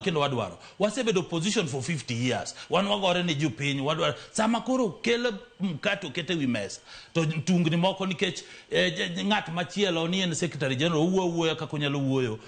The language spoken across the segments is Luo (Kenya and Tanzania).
Kendo wadwaro wasebedo opposition for 50 years, wan wagore ne jopiny. Wadwaro sama koro kel mkate oket e wi mesa to tungni moko nikech ng'at machielo ni en secretary general owuoyo wuoya kaka onyalo wuoyo,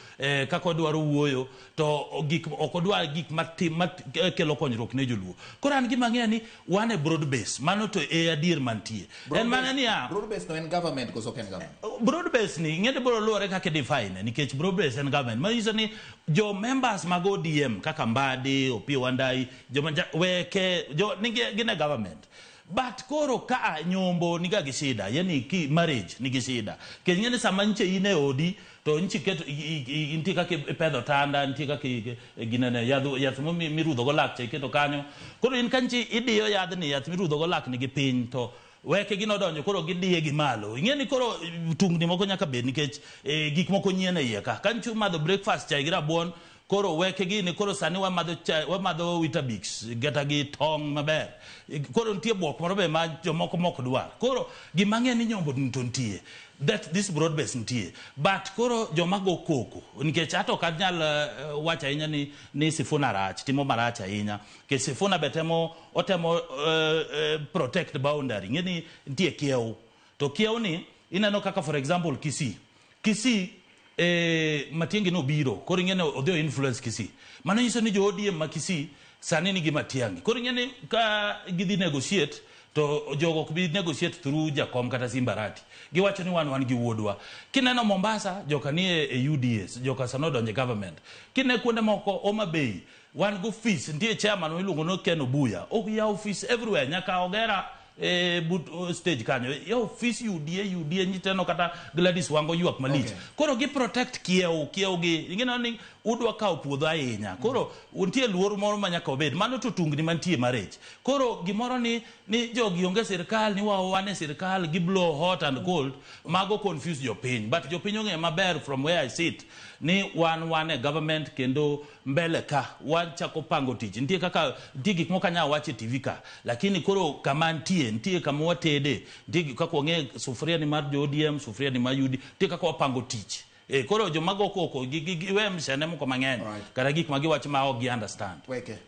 kaka odwaro wuoyo, to gik ok odwar gik matim makelo konyruok ne joluo. Koro an gima ang'eyo ni wan e broad base, mano to e adier mantie en mana niya Broad base no en government koso ok en government? Broad base ni ing'e ni biro luwore kaka i define, nikech broad base en government manyiso ni jo members mag ODM kaka Mbadi, Opiyo Wandayi, joma weke jo nigi gin e government. But koro ka nyombo niga gi shida, yani ki marriage nigi shida, nikech ing'e ni sama nche in e odi to nchi keto nitie kaka ipedho tanda, nitie kaka ginene yath mirudho go lak cha iketo kanyo. Koro in ka nchi idiyo yadhni, yath mirudho go lak nigi piny to weke ginodonjo, koro gidiye gi malo. Ing'e ni koro tungni moko nyaka bed nikech gik moko nyien e iye ka. Ka nchi umadho breakfast, chai gi rabuon, koro weke gini koro sani wamadho chai, wamadho Weetabix kata gi tong' maber. Koro nitie buok moro be ma jomoko mok dwar. Koro gima ang'e ni nyombo ni to nitie, that this broad base nitie, but koro joma go koko nikech ato ok anyal wacho ahinya ni Sifuna rach timo marach ahinya, nikech Sifuna be temo otemo protect boundary. Ing'e ni nitie kiew to kiew ni ineno kaka, for example, Kisii Matiang'i nobiro, koro ing'e ni odhi o influence Kisii. Mano nyiso ni jo ODM ma Kisii sani nigi Matiang'i. Koro ing'e ni ka gidhi negotiate to jogo ok bi negotiate through Jakom kata Simba Arati. Giwacho ni wan gi wuodwa. Kineno Mombasa, joka ni e UDA, joka sano odonjo e government. Kine kuonde moko, Homa Bay, wan go office, nitie chairman miluongo ni Ken Obuya. Oyawo office everywhere, nyaka Ogera but stage kanyo. Ya office UDA, UDA nyiteno kata Gladys Wango ywak malich. Koro gi protect kiew gi. Ing'e ni udwa kawo puodho ahinya. Koro nitie luor moro ma nyaka obed. Mano to tungni mantie marriage. Koro gimoro ni jogi onge sirkal, ni wan e sirkal, gi blow hot and cold, mago confuse jopiny. But jopiny ong'eyo maber from where I sit ni wan e government kendo mbele ka wachako pango tich. Nitie kaka nitie gik moko anyalo wacho e TV ka, lakini koro kama nitie kama watede, nitie kaka wang'e sufuria ni mar jo ODM, sufuria ni mar UD, nitie kaka wapango tich. Koro joma go koko giwe mshene moko mang'eny kata gik ma giwacho ma ok gi understand. Weke.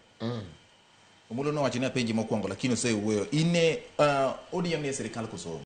Omulo nowacho ni apenji mokwongo lakini osewuoyo. In e ODM ni e sirikal koso?